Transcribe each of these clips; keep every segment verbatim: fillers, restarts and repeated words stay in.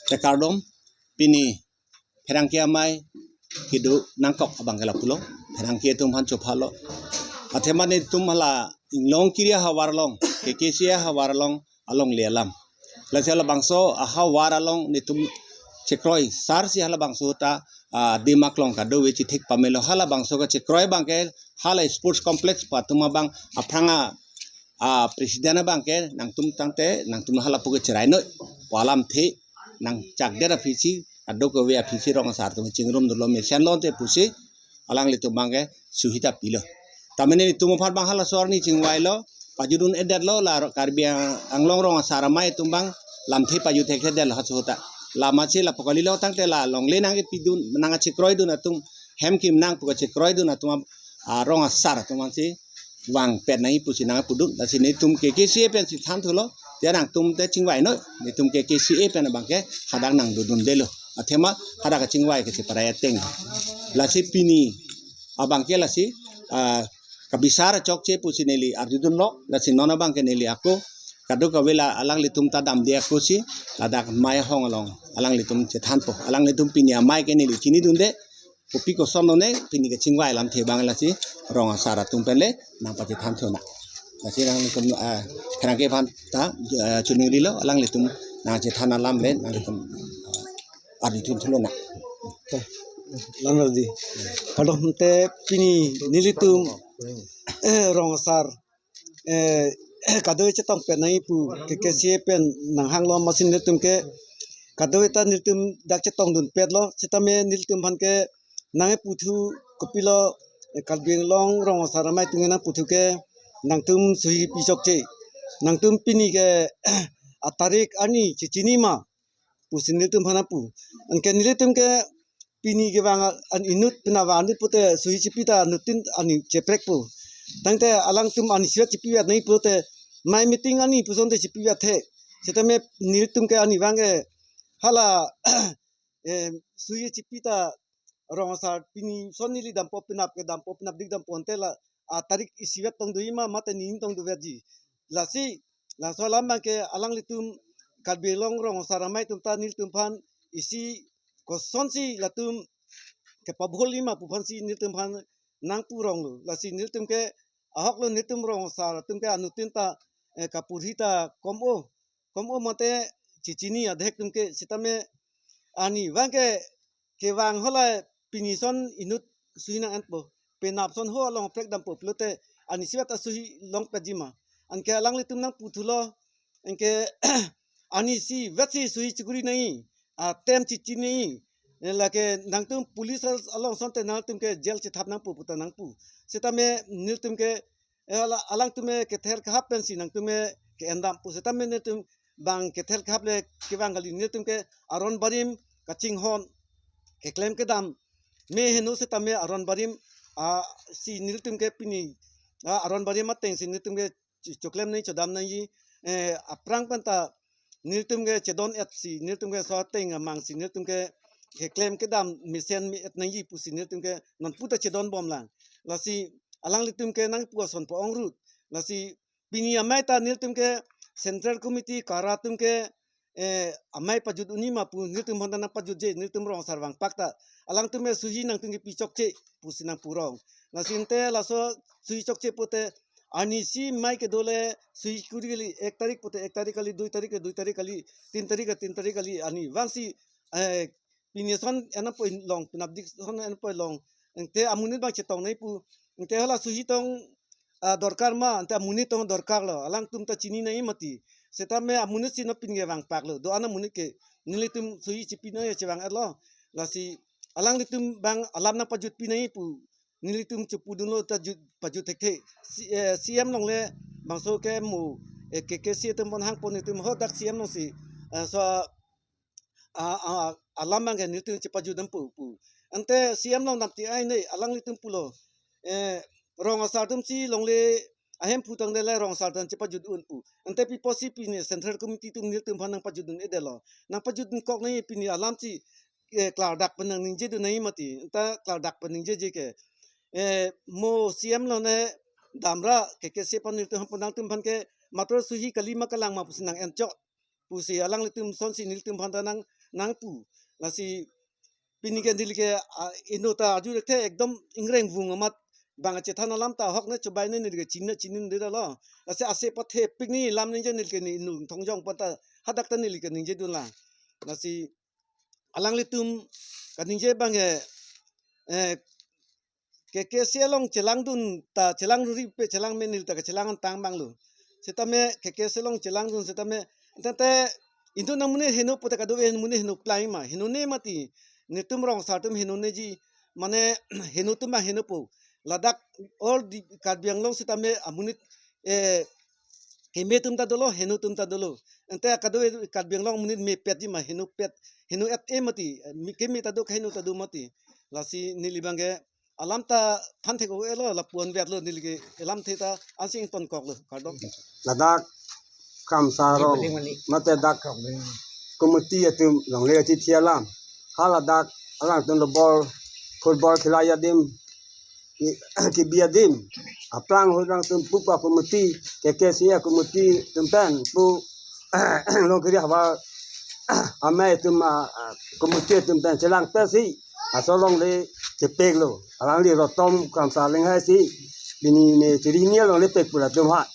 Te kardom, pini pherangke amei kedo nangkok abang ke lapulo, pherangke atum aphan chophalo. Athema netum hala Inglong kiri ahavar along, K K C A ahavar along, alongle alam. Lasi halabangso ahavar along netum chekroi sar si halabangso ta, ah, adim aklong kadokave chethek pamelo. Halabangso kachekroi abang ke hala sports complex pu atum abang aphrang a, ah, president abang ke nangtum tangte nangtum hala pu ke cherai noi pu alamthe nangchakdet aphi si, kadokave aphi si rong asar atum chingrum dolo, mesen lonte pusi alanglitum abang ke suhita pilo. Tamene netum aphan abang halaso arni chingvailo, pajutdun-edetlo la Karbi Anglong rong asar amei atum abang lamthe pajut thekthedetlo halaso ta. Lama si lapu kalilo tangte la longle nangkepidun, nangkachekroidun atum, hem kim nang pu kachekroidun atum, ah, rong asar atum aphan si vangpet nangji pusi nangpudun. Lasi netum K K C A pensi thanthulo, te nangtum te chingvai noi, netum K K C A pen abang ke hadak nangdodundelo. Athema hadak kachingvai ke cheparai ateng. Lasi pini abang ke lasi, ah, kabisar chokche pusi neli arjudunlo, lasi non abang ke neli ako kadokave la alanglitum ta damde ako si ladak amei ahong along alanglitum chethanpo. Alanglitum pini amei ke neli chinidunde, kopi koson lone pini kachingvai alamthe abang lasi rong asar atum pen le nangpachethanthu nang. Lasi alanglitum, ah, pherangke aphan ta, ah, choningri lo, alanglitum nangchethan alam le nanglitum, ah, arjuthunthulo nang. Te, lang di. Kardom, te pini nelitum, eh, rong asar, eh, kadokave chetongpet nangji pu K K C A pen nanghanglo, amatsi nelitum ke kadokave ta nelitum dak chetongdunpetlo, sitame nelitum aphan ke nangkepu thu kopilo, eh, Karbi Anglong rong asar amei atum nangpu thu ke nangtum suhi pi chokche. Nangtum pini ke atarik arni chechini ma pusi nelitum aphan nangpu. Anke nelitum ke pini kevang an inut, pina vang inut pute suhi chipi ta anuttin ani cheprekpo. Tangte alangtum ani isivet chipivet nangji pute, amei meeting ani puson te chipivet the. Sitame nelitum ke ani abang ke hala, eh, suhi chipi ta rong asar pini son neli dampo, penap ke dampo, penapdik dampo ante la, ah, tarik isivet tongdoji ma, mate nini tongdovetji. Lasi laso alam abang ke alanglitum Karbi Anglong rong asar amei atum ta nelitum aphan isi kosonsi latum kepabholji ma pu aphansi nelitum aphan nangpu ronglo. Lasi nelitum ke ahoklo, nelitum rong asar atum ke anuttin ta, eh, kapurhi ta kom-o, kom-o mate chechini adhek atum ke, sitame ani abang ke kevang hala pini son inut suhi nang-enpo, penap son ho along prek dampo pulote ani isivet ta suhi longpetji ma. Anke alanglitum nangpu thulo, anke ani isivet si suhi chikuri nangji, atem chechini nangji, eh, lake nangtum police al-, along son te nangtum ke jail chethap nangpo pu ta nangpu. Sitame nelitum ke, eh, ala-, alangtum ke kether kehap pensi nangtum ke ke-endampo. Sitame nelitum abang kether kehap le kevang kali, nelitum ke aron barim kachinghon, keklem kedam me heno, sitame aron barim, ah, si nelitum ke pini, ah, aron barim ateng si nelitum ke cho-, choklem nangji, chodam nangji, eh, aphrang pen ta nelitum ke chedon-et si, nelitum ke so ateng amang si nelitum ke keklem kedam mesen me-et nangji pusi nelitum ke nonpu ta chedonbomlang. Lasi alanglitum ke nangpu ason po-ong rut. Lasi pini amei ta nelitum ke Central Committee kara atum ke, eh, amei pajut unji ma pu nelitum aphan ta nangpajutje, nelitum rong asar vangpak ta. Alangtum ke suhi nangtum kepi chokche pusi nangpu rong. Lasi ante laso suhi chokche pute ani isi amei kedo le suhi kuri kali, ek tarik pute ek tarik kali, dui tarik ke dui tarik kali, tin tarik ke tin tarik kali, ani abang si, eh, pini son enapoi long, penapdik son enapoi long. Ante amonit abang chetong nangji pu. Ante hala suhi tong, ah, dorkar ma, ante amonit tong dorkarlo. Alangtum ta chini nangji mati. Sitame amonit si non pini kevangpaklo. Do-an amonit ke nelitum suhi chipi nangji chevang-etlo. Lasi alanglitum abang alam nangpajutpi nangji pu nelitum chepudunlo ta jut, pajut thekthe. Si, eh, C M along le bangso ke mo, eh, K K C A atum pon hangpon, itum hadak C M along si, eh, so a, a, alam abang ke nelitum chepajut dampo pu. Ante C M along damti ai ne alanglitum pulo, eh, rong asar atum si longle ahemphu tangte le rong asar atum chepajut un pu. Ante pi apotsi pini Central Committee atum nelitum aphan nangpajutdun-edetlo. Nangpajutdun kok nangji, pini alam si, eh, klardak pen nangningjedun nangji mati. Anta klardak pen ningjeje ke, eh, mo C M along ne damra K K C A aphan, nelitum aphan, nangtum aphan ke matro suhi kali ma kalang ma pusi nang-enchok. pusi alanglitum sonsi nelitum aphan ta nang nangpu. Lasi pini ke neli ke, ah, inut ta aju rekthe ekdom ingreng vung amat bang achethan alam ta ahok ne chobai ne neli ke chini chini de lo. Lasi ase pathe pik ni lam ningje neli ke ne inut Thongjong aphan ta hadak ta neli ke ningjedun lang. Lasi alanglitum kaningje abang ke, eh, K K C along chelangdun ta chelang ruri pe chelang menil ta kachelang an tang bang lo. Setame K K C along chelangdun setame tete inut amonit heno pute kado-an amonit heno plai ma, henone mati, netum rong asar atum henoneji, mane heno atum ma henopo. Ladak all the Karbi Anglong setame amonit, eh, keme atum ta dolo, heno atum ta dolo. Ante kado-an Karbi Anglong amonit mepetji ma, henopet, heno-et-e mati, mi keme ta do, heno ta do mati. Lasi neli abang ke alam ta than thek-o-e lo, lapu-an vet lo, neli ke alamthe ta ansi ingtonkok lo, kardom. Ladak Kramsa arong mate dak committee atum longle achithi alam, ha ladak alangtum lo ball, football khilai adim, ni- kebi adim, aphrang ahut alangtum pupa committee, K K C A committee atum pen pu Longkiri havar amei atum, ah, ah, committee atum pen chelangpetsi laso longle chepek lo. Alangli Rotom Kramsa Linghaisi pini ne chiri hini alongle pek pu latum ha.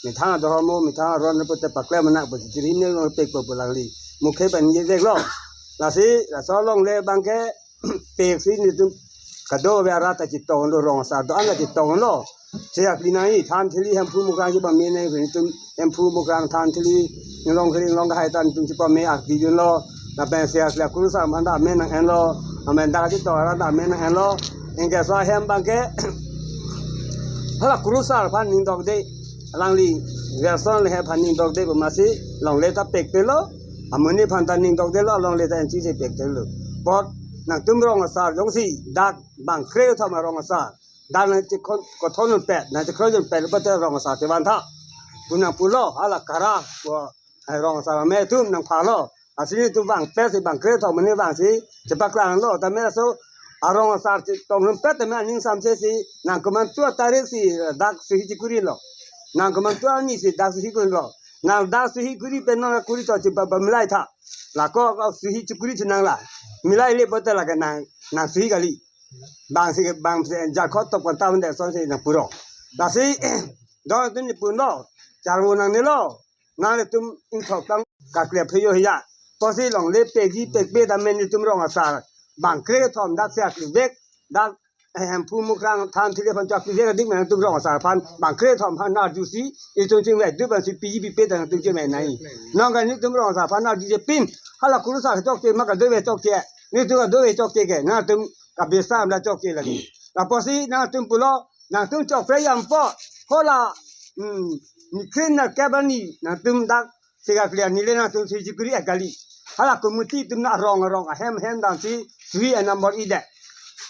Methang adhormo, methang aron pute paklem anak pute chiri hini alongle pek pu pu alangli mukhe pen ye dek lo. Lasi laso longle abang ke peksi netum kado-an arat ta chetong lo, rong asar do-an ta chetong lo. Seya kli nai than thili Hemphu Mukrang chepame nai netum Hemphu Mukrang than thili inglong kiri inglong kahai ta netum chepame akdi dun lo. Lapen seya kli akurusar aphan ta amen nang-en lo. Amen dak chetong arat ta amen nang-en lo. Anke laso ahem abang ke hala kurusar aphan ningdok de. Alangli Gerson le aphan ningdok de pu amatsi longle ta pek te lo. Amonit aphan ta ningdok de lo, longle ta enchi si pek te lo. Apot nangtum rong asar jongsi dak bang kre-thom arong asar. Dak nangchekhon kothon pet, nangchekhon pet, pete rong asar chevan tha. Pu nangpulo, hala kara, pu, eh, rong asar amei atum nangpha lo. Lasi netum bang pet si bang kre-thom ne bang si chepaklang lo, tame laso arong asar chetong pet tame aning samse si nang komantu atarik si dak suhi chikuri lo. Nang komantu ani si dak suhi kuri lo. Nang dak suhi kuri pen nang kuri to chepa pamilai tha. Lako suhi chikuri chenang la. Milai le pute lake nang, nang suhi kali. Bang si bang si jakho tok pon ta hunde son si nangpuro. Lasi dong tun ni pun lo. Charvo nangne lo. Nanglitum ingthok tang kakle pheyo hiya. Pusi longle pekji pekpe tame netum rong asar bang kre-thom dak seya kli vek. Dak, eh, Hemphu Mukrang than thili aphan chak kli vek adik nangtum rong asar aphan bang kre-thom aphan arjusi itum chingvek du aphan si piji pipe ta nangtum chingvek nai. Nangke netum rong asar aphan arjuje pin hala kurusar chokche ma kado-an chokche. Netum kado-an chokche ke nangtum kabisa amla chokche lagi. Lapusi nangtum pulo nangtum chokpre yampo. Hala, hmm, ni krin na kebani nangtum dak sega clear nile nangtum suhi chikuri akali. Hala committee atum na arong arong ahem hem dam si suhi a number ide.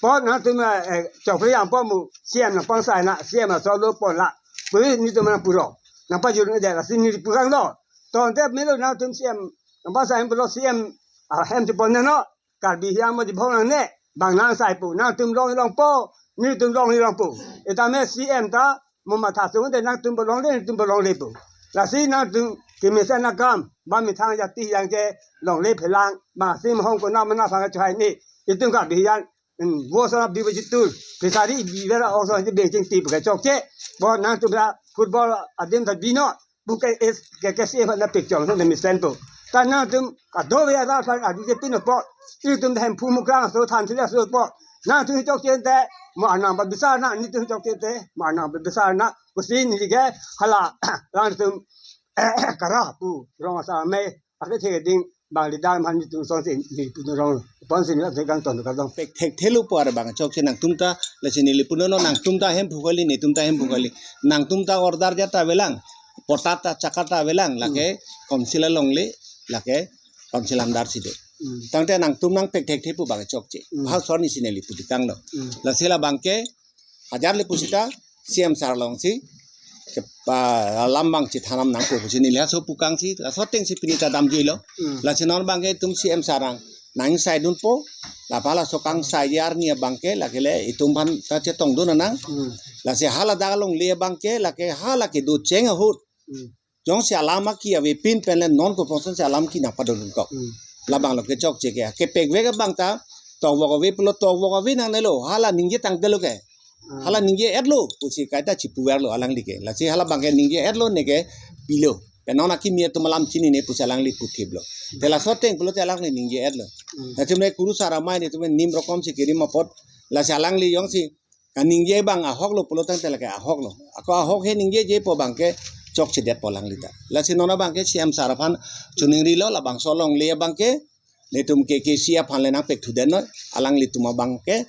Apot nangtum, eh, chokpre yampo mu C M nangpangsai na, C M aso lo pon la. Pui netum nangpuro. Nangpajur ide lasi neli purang lo. Tonte melo nangtum C M nangpangsai pulo C M ahem chepon ne no. Karbi hiang mo di bhong nangne, bang nangsai pu, nangtum long longpo, netum long longpo. Etame C M ta, mo matha sung de nangtum bo longle, netum bo longle pu. Lasi nangtum kemesen akam, ba methang jati yang ke longle phelang, ba sim hong ko na mana phang chohai ni, itum Karbi hiang, hmm, wo sa di bajitul, pisari di vera ong sa di bengching ti pu ke chokche, bo nangtum la football adim ta bino, bukai es ke ke si na pik chong na mesen po. Ta nangtum kado-an arat aphan adi je pin po. Itum Hemphu Mukrang aso than thili aso po. Nangtum chokche te, mo anang ba bisa na, netum chokche te, mo anang ba bisa na. Pusi neli ke hala nangtum kara pu rong asar amei ake thek ding bang leader man netum son si neli pu rong pon si neli thek kangton kardom. Pek thekthe lo pu ar bang chokche nangtum ta, lasi neli punon lo nangtum ta Hemphu kali, netum ta Hemphu kali. Nangtum ta order ja ta avelang, pota ta chaka ta avelang, lake council alongle, lake council under si do. Hmm. Tangte nangtum nangpek thekthe pu bang chokche. Hmm. Bhal sor ni si neli pu dikang lo. Hmm. Lasi labang ke hajar le pusita C M sar alongsi ke pa alam bang chethan nangpo pusi neli laso pukang si, laso ateng si pini ta damjui lo. Hmm. Lasi non abang ke itum C M sar nang nang sai dunpo, la pa laso kangsai arni abang ke, lake le itum aphan ta chetong dun nang. Hmm. Lasi hala dak longle abang ke, lake hala kedo cheng ahut. Hmm. Jongsi alam aki avepin pen le non koposon si alam ki nangpadodun kok. Hmm. Labang lo kechokche ke. Kepekvek abang ta, tokvok ave pulo tokvok ave nangnelo. Hala ningje tangte lo ke. Hmm. Hala ningje-etlo pusi kaita chipuverlo alangli ke. Lasi hala abang ke ningje-etlo neke pilo. Pen non akimi atum alam chinine pusi alangli puthiplo. Te laso ateng pulote alangli ningje-etlo. Hmm. Lasi me kurusar amei netum nim rokom si kerim apot. Lasi alangli jongsi kaningje abang ahoklo pulo tangte lake ahoklo. Ako ahok he ningjejepo abang ke chokchedetpo alangli ta. Lasi non abang ke C M sir aphan choningrilo, labangso longle abang ke netum K K C aphan le nangpekthudetnoi, alanglitum abang ke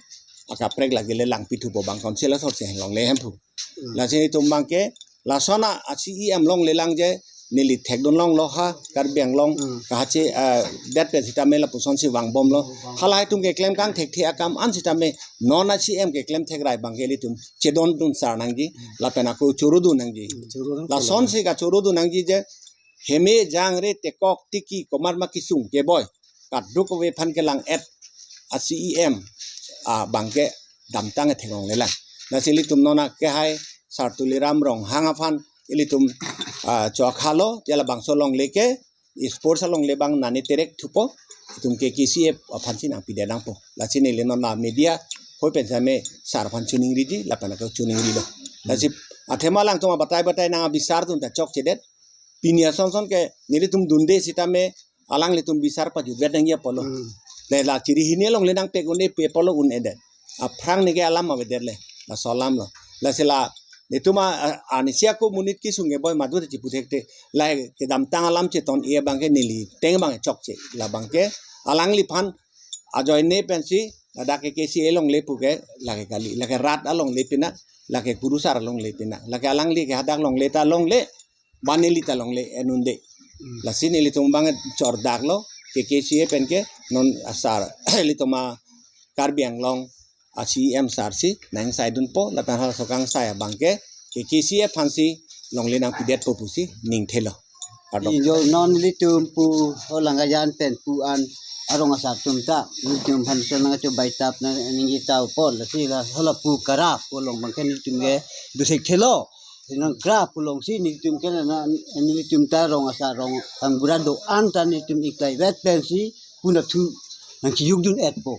akaprek lake le langpithupo abang Council asor si longle hemphu. Hmm. Lasi netum abang ke lason a C E M longle lang je neli thekdun longlo ha Karbi Anglong Hmm. kahache, ah, det pen sitame lapuson si vangbomlo. Vang. Halahai atum keklem kangthekthe akam an sitame non a C M keklem thekrai abang ke ilitum chedondun sar nangji, lapen ako chorodun nangji. Hmm, chorodun Lason nangji. si kachorodun nangji je heme jangre tekok tiki komat ma kesung keboi kaduk ave aphan kelang-et a C E M abang ke damtang theklongle lang. Lasi ilitum non akehai Sar Tuliram Ronghang aphan ilitum, ah, chokhalo, te labangso longle ke sports alongle abang nani terek thupo, itum K K C A aphan si nangpidet nangpo. Lasi neli non la media hoi pen same sar aphan choningriji, lapen ako choningrilo. Lasi athema alangtum abatai batai nang abisar atum ta chokchedet. Pini asonson ke nelitum dunde sitame alanglitum bisar pajutvet nangji apotlo. Hmm. Le la chiri hini alongle nangpek un-e pu apotlo un-edet. Aphrang neke alam avedet le. Laso alamlo. Lasi la netum a, a, anisi ako monit kesung keboi madu chiputhekte. La kedamtang alam cheton-e abang ke neli ateng abang chokche. Labang ke alangliphan ajoine pensi ladak K K C A longle pu ke lake kali. Lake rat alongle pina, lake kurusar alongle pina. Lake alangli ke hadak longle ta longle, ba neli ta longle en un-e. Hmm. Lasi nelitum abang chordaklo, K K C A pen ke non asar, ilitum a Karbi Anglong a C E M sar si nangsaidunpo, lapen halaso kangsai abang ke K K C A aphan si longle nangpidetpo pusi ningthelo. Kardom. Ijo non nelitum pu ho Langajan pen pu an arong asar atum ta nelitum aphan so nangcho baitap na ningje taupo, lasi la hala pu kra pu along abang ke nelitum ke dothekthelo. Nang kra pu alongsi nelitum ke na, na, nelitum ta rong asar rong kangbura do-an ta nelitum iklaivet pensi pu nathu nangchijukdun-etpo.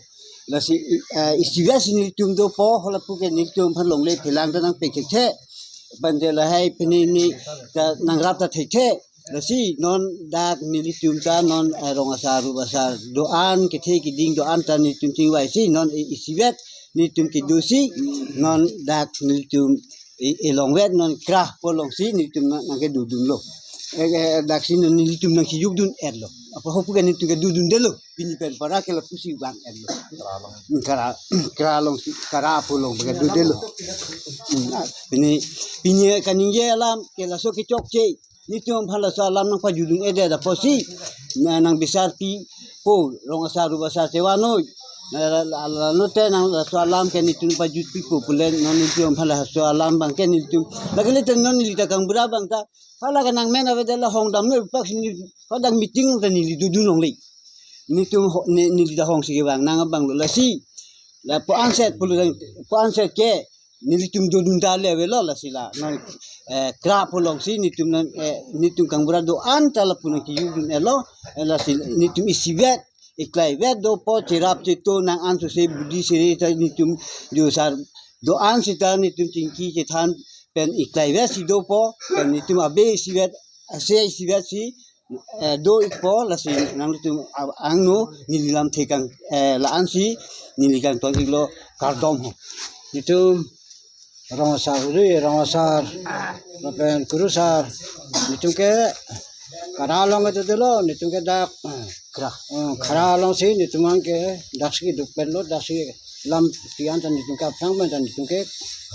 Lasi, eh, isivet si nelitum dopo, halapu ke nelitum aphan longle phelang ta nangpek thekthe. Bande lahai pini ni ta nangrap ta thekthe. Lasi non dak nelitum ta non, eh, rong asar rup asar do-an kethe keding do-an ta nelitum chingvaisi non i-, isivet nelitum kedosi non dak nelitum i-, ilongvet non kra pu alongsi nelitum nang, nangkedodunlo. Eh, eh, daksi non nelitum nangchijukdun-etlo. Apa hopu ke nelitum kedodundelo. Pini pen para ke lapusi vang-etlo. Kra along. Hmm, kra, kra alongsi, kra pu along kedodelo. Hmm, ah, pini, pini kaningje alam ke laso kechokche. Nelitum aphan laso alam nangpajutdun-edet apotsi. Na nangbisar pipo rong asar rup asar chevanoi. Na la, la, la, no te nang laso alam ke nelitum pajutpipo pule non nelitum aphan laso alam abang ke nelitum. Lake le te non neli ta kangbura abang ta. Hala ke nangmen avedet la hongdamnoi pak si neli hadak meeting ta neli dodun longle. Nelitum ho-, ne-, neli ta hongsi kevang nang abang lo lasi. La pu anset pulo dang, pu anset ke nelitum dodun ta le avelo lasi la. Non, eh, kra pu alongsi nelitum nang, eh, nelitum kangbura do-an ta lapu nangchijukdun-etlo, eh, lasi nelitum isivet, iklaivet dopo cherap cheto nang an sose budi sere ta nelitum jo asar do-an sita nelitum chingki chethan pen iklaivet si dopo, pen nelitum abe isivet, ase isivet si, eh, do-ikpo, lasi nanglitum a-, angno neli lamthe kang, eh, la-ansi neli kangton-iklo, kardom ho. Nelitum rong asar uri, rong asar, lapen kurusar, nelitum ke kra along kedodelo, nelitum ke dak, eh, kra. Eh, kra alongsi nelitum abang ke daksi duk penlo, daksi lampi an ta nelitum ke aphrang pen ta nelitum ke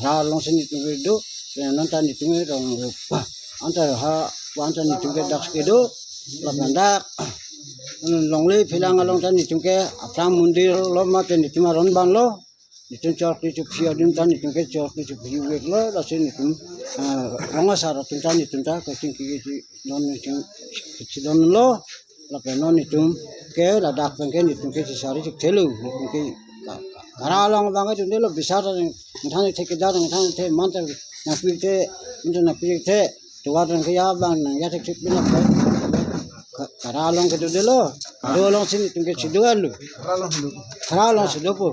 kra alongsi nelitum kedo, pen non ta nelitum ke rong rup an ta ha, an ta nelitum ke daksi kedo, lapen dak, mm, longle phelang along ta nelitum ke aphrang mondir lo mate nelitum aron abang lo, nelitum chor kli chophi adun ta nelitum ke chor kli chophi veklo, lasi nelitum, ah, rong asar atum ta nelitum ta kachingki kachidon nelitum kachidonlo, lapen non nelitum ke ladak pen ke nelitum ke chisari chikthelo, nelitum ke ka-, ka-, kra along abang ke dundelo bisar ta nangthan thek kedar nangthan thek man ta nangpithe, man ta nangpithe, Tovar tangke ya bang nang ya thekthek pin apot. Ka-, kara along kedo delo. Kara along si netum ke si do alu. Kara along si do. Kara along si dopo.